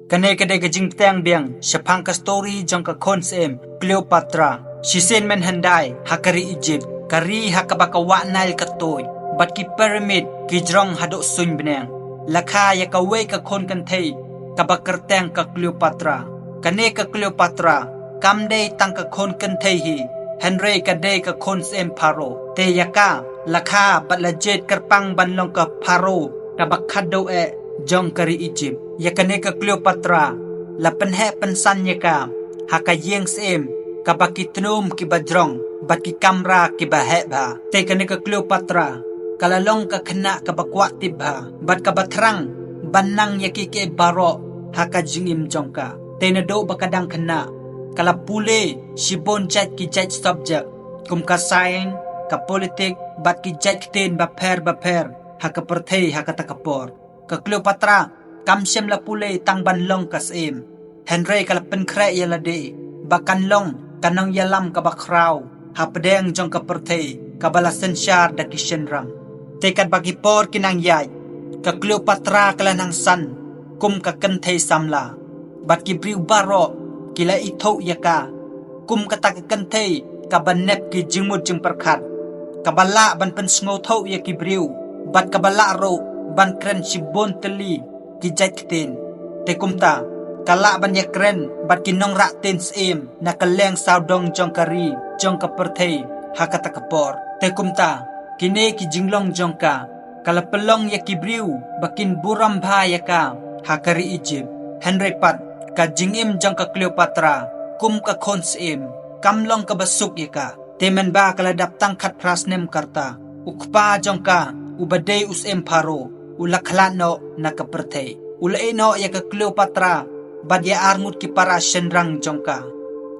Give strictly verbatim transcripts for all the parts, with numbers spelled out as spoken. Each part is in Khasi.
Kane ka dei ka jingpdiang biang shaphang ka story jong ka khun syiem Cleopatra. Shisien mynhyndai ha ka ri Egypt, ka ri ha kaba ka wah Nile ka tuid, bad ki pyramid ki jrong haduh suiñ bneng, la kha ïa kawei ka khun kynthei kaba kyrteng ka Cleopatra. Kane ka Cleopatra kam dei tang ka khun kynthei hi, hynrei ka dei ka khun syiem Pharaoh. Te ïa ka la kha bad la jied kyrpang ban long ka Pharaoh kaba khadduh eh jong ka ri Egypt. Ïa kane ka Cleopatra la pynheh pynsan ïa ka ha ka ïing syiem kaba ki tnum kiba jrong bad ki kamra kiba heh bha. Te kane ka Cleopatra ka la long ka khynnah kaba kwah tip bha bad kaba thrang ban nang ïa kiei kiei baroh ha ka jingim jong ka. Te naduh ba ka dang khynnah, ka la pule shibun jait ki jait subject, kum ka science, ka politics, bad ki jait ktien bapher bapher ha ka pyrthei ha kata ka por. Ka Cleopatra kam shym la pule tang ban long ka syiem, hynrei ka la pynkhreh ïa lade ba kan long ka nongïalam kaba khraw hapdeng jong ka pyrthei kaba la synshar da ki shynrang. Te katba ki por ki nang ïaid, ka Cleopatra ka la nang san kum ka kynthei samla, bad ki briew baroh ki la ithuh ïa ka kum kata ka kynthei kaba nep ki jingmut jingpyrkhat, kaba lah ban pynsngewthuh ïa ki briew, bad kaba lah ruh ban kren shibun tylli ki jait ktien. Te kumta, ka lah ban ïakren bad ki nongrah ktien syiem na kylleng sawdong jong ka ri jong ka pyrthei ha kata ka por. Te kumta, kine ki jinglong jong ka ka la pynlong ïa ki briew ba kin burom bha ïa ka ha ka ri Egypt. Hynrei pat, ka jingim jong ka Cleopatra kum ka khun syiem kam long kaba suk ïa ka. Te mynba ka la dap tang khatphra snem ka rta, u kpa jong ka, uba dei u syiem Pharaoh, u la khlad noh na ka pyrthei. U la ïeh noh ïa ka Cleopatra bad ïa arngut ki para shynrang jong ka.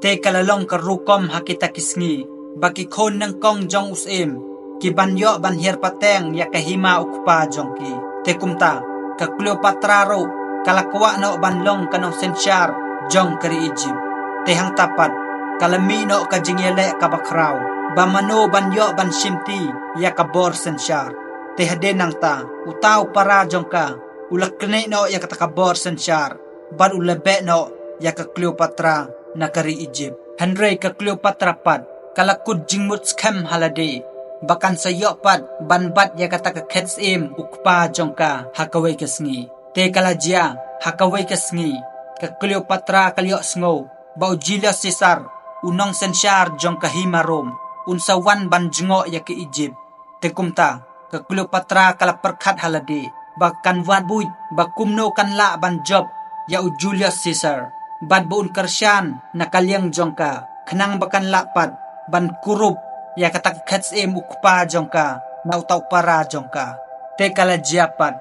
Te ka la long ka rukom ha kita ki sngi ba ki khun nyngkong jong u syiem ki ban ïoh ban hiar pateng ïa ka hima u kpa jong ki. Te kumta, ka Cleopatra ruh ka la kwah noh ban long ka nongsynshar jong ka ri Egypt. Te hangta pat, ka la mih noh ka jingïaleh kaba khraw ba mano ban ïoh ban shimti ïa ka bor synshar. Te hadien nangta, uta u para jong ka u la knieh noh ïa kata ka bor synshar bad u la beh noh ïa ka Cleopatra na ka ri Egypt. Hynrei ka Cleopatra pat ka la kut jingmut skhem ha lade ba kan sa ïoh pat ban bat ïa kata ka khet syiem u kpa jong ka ha kawei ka sngi. Te ka la jia, ha kawei ka sngi, ka Cleopatra ka la ïohsngew ba u Julius Caesar, u nongsynshar jong ka hima Rome, un sa wan ban jngoh ïa ka Egypt. Te kumta, ka Cleopatra ka la pyrkhat ha lade ba kan wad buit ba kumno kan lah ban jop ïa u Julius Caesar, bad ba un kyrshan na ka liang jong ka, khnang ba kan lah pat ban kurup ïa kata ka khet syiem u kpa jong ka na uta u para jong ka. Te ka la jia pat,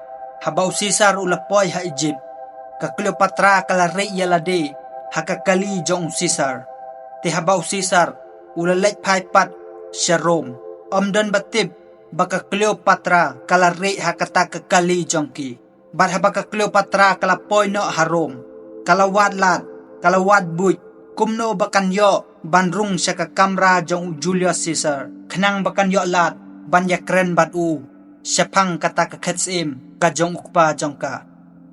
haba u Caesar u la poi ha Egypt, ka Cleopatra ka la rieh ïa lade ha ka kali jong u Caesar. Te haba u Caesar u la leit phai pat sha Rome, ym don ba tip ba ka Cleopatra ka la rieh ha kata ka kali jong ki. Bad haba ka Cleopatra ka la poi noh ha Rome, ka la wad lad, ka la wad buit kumno ba kan ïoh ban rung sha ka kamra jong u Julius Caesar, khnang ba kan ïoh lad ban ïakren bad u shaphang kata ka khet syiem ka jong u kpa jong ka.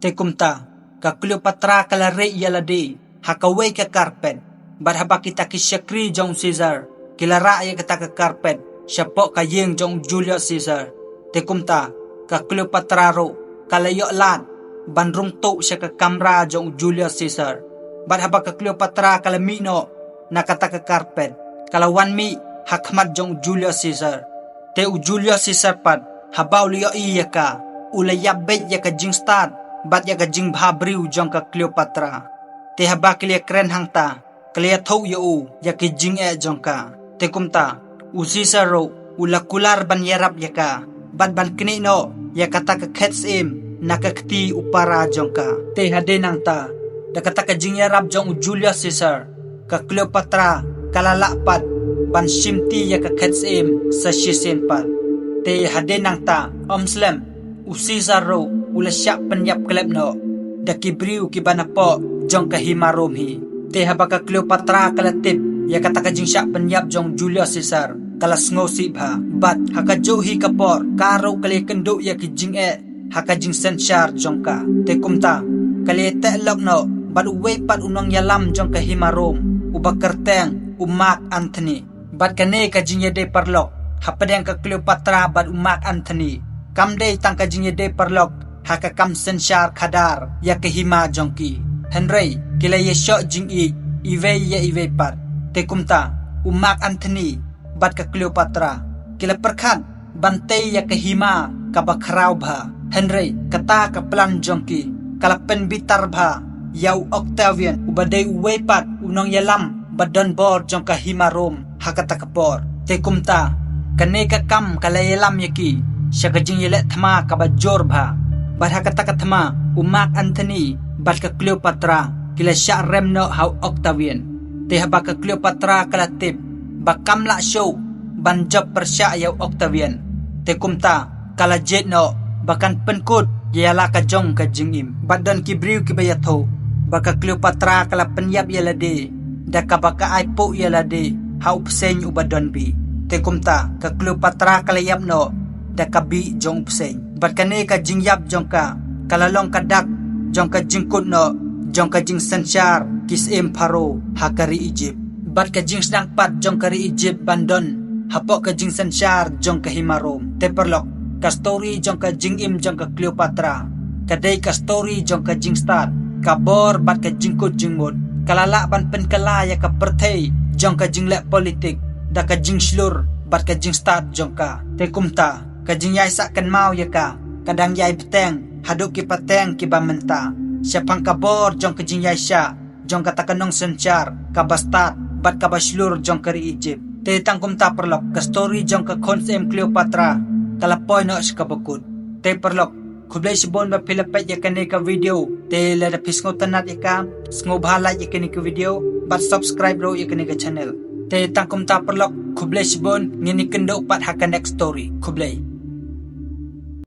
Te kumta, ka Cleopatra ka la rieh ïa lade ha kawei ka carpet. Bad haba kita ki shakri jong u Caesar ki la rah ïa kata ka carpet shapoh ka ïing jong u Julius Caesar, te kumta, ka Cleopatra ruh ka la ïoh lad ban rung tuh sha ka kamra jong u Julius Caesar. Bad haba ka Cleopatra ka la mih noh na kata ka carpet, ka la wan mih ha khmat jong u Julius Caesar. Te u Julius Caesar pat, haba u la ïohi ïa ka, u la ïap beit ïa ka jingstad bad ïa ka jingbha briew jong ka Cleopatra. Te haba ki la ïakren hangta, ka la ïathuh ïa u ïa ki jingeh jong ka. Te kumta, u Caesar ruh u la kular ban ïarap ïa ka bad ban knieh noh ïa kata ka khet syiem na ka kti u para jong ka. Te hadien nangta, da kata ka jingïarap jong u Julius Caesar, ka Cleopatra ka la lah pat ban shimti ïa ka khet syiem sa shisien pat. Te hadien nangta, ym slem, u Caesar ruh u la shah pynïap khlem noh da ki briew kiba napoh jong ka hima Rome hi. Te haba ka Cleopatra ka la tip ïa kata ka jingshah pynïap jong u Julius Caesar, ka la sngewsih bha. Bad ha kajuh hi ka por, ka ruh ka la ïakynduh ïa ki jingeh ha ka jingsynshar jong ka. Te kumta, ka la ïateh lok noh bad uwei pat u nongïalam jong ka hima Rom, uba kyrteng u Mark Anthony. Bad kane ka jingïadei paralok hapdeng ka Cleopatra bad u Mark Anthony kam dei tang ka jingïadei paralok ha ka kam synshar khadar ïa ka hima jong ki, hynrei ki la ïashoh jingïeit iwei ïa iwei pat. Te kumta, u Mark Anthony bad ka Cleopatra ki la pyrkhat ban tei ïa ka hima kaba khraw bha, hynrei kata ka plan jong ki ka la pynbitar bha ïa u Octavian, uba dei uwei pat u nongïalam ba donbor jong ka hima Rom ha kata ka por. Te kumta, kane ka kam ka la ïalam ïa ki sha ka jingïaleh thma kaba jur bha. Bad ha kata ka thma, u Mark Anthony bad ka Cleopatra ki la shah rem noh ha u Octavian. Te haba ka Cleopatra ka la tip ba kam lah shuh ban jop pyrshah ïa u Octavian, te kumta ka la jied noh ba kan pynkut ïa la ka jong ka jingim. Bad don ki briew kiba ïathuh ba ka Cleopatra ka la pynïap ïa lade da kaba ka ai puh ïa lade ha u bseiñ uba don bih. Te kumta, ka Cleopatra ka la ïap noh da ka bih jong u bseiñ. Bad kane ka jingïap jong ka ka la long ka dak jong ka jingkut noh jong ka jingsynshar ki syiem Pharaoh ha ka ri Egypt. Bad ka jingsdang pat jong ka ri Egypt ban don hapoh ka jingsynshar jong ka hima Rom. Te paralok, ka story jong ka jingim jong ka Cleopatra ka dei ka story jong ka jingstad, ka bor bad ka jingkut jingmut. Ka la lah ban pynkylla ïa ka pyrthei jong ka jingleh politik da ka jingshlur bad ka jingstad jong ka. Te kumta, ka jingïaisah kynmaw ïa ka ka dang ïai bteng haduh ki pateng kiba mynta, shaphang ka bor jong ka jingïaishah jong kata ka nongsynshar kaba stad bad kaba shlur jong ka ri Egypt. Te tang kumta paralok, ka story jong ka khun syiem Cleopatra ka la poi noh sha kaba kut. Te paralok, khublei shibun ba phi la peit ïa kane ka video. Te lada phi sngewtynnat ïa ka, sngewbha like ïa kane ka video bad subscribe ruh ïa kane ka channel. Te tang kumta paralok, khublei shibun, ngin ïakynduh pat ha ka next story. Khublei.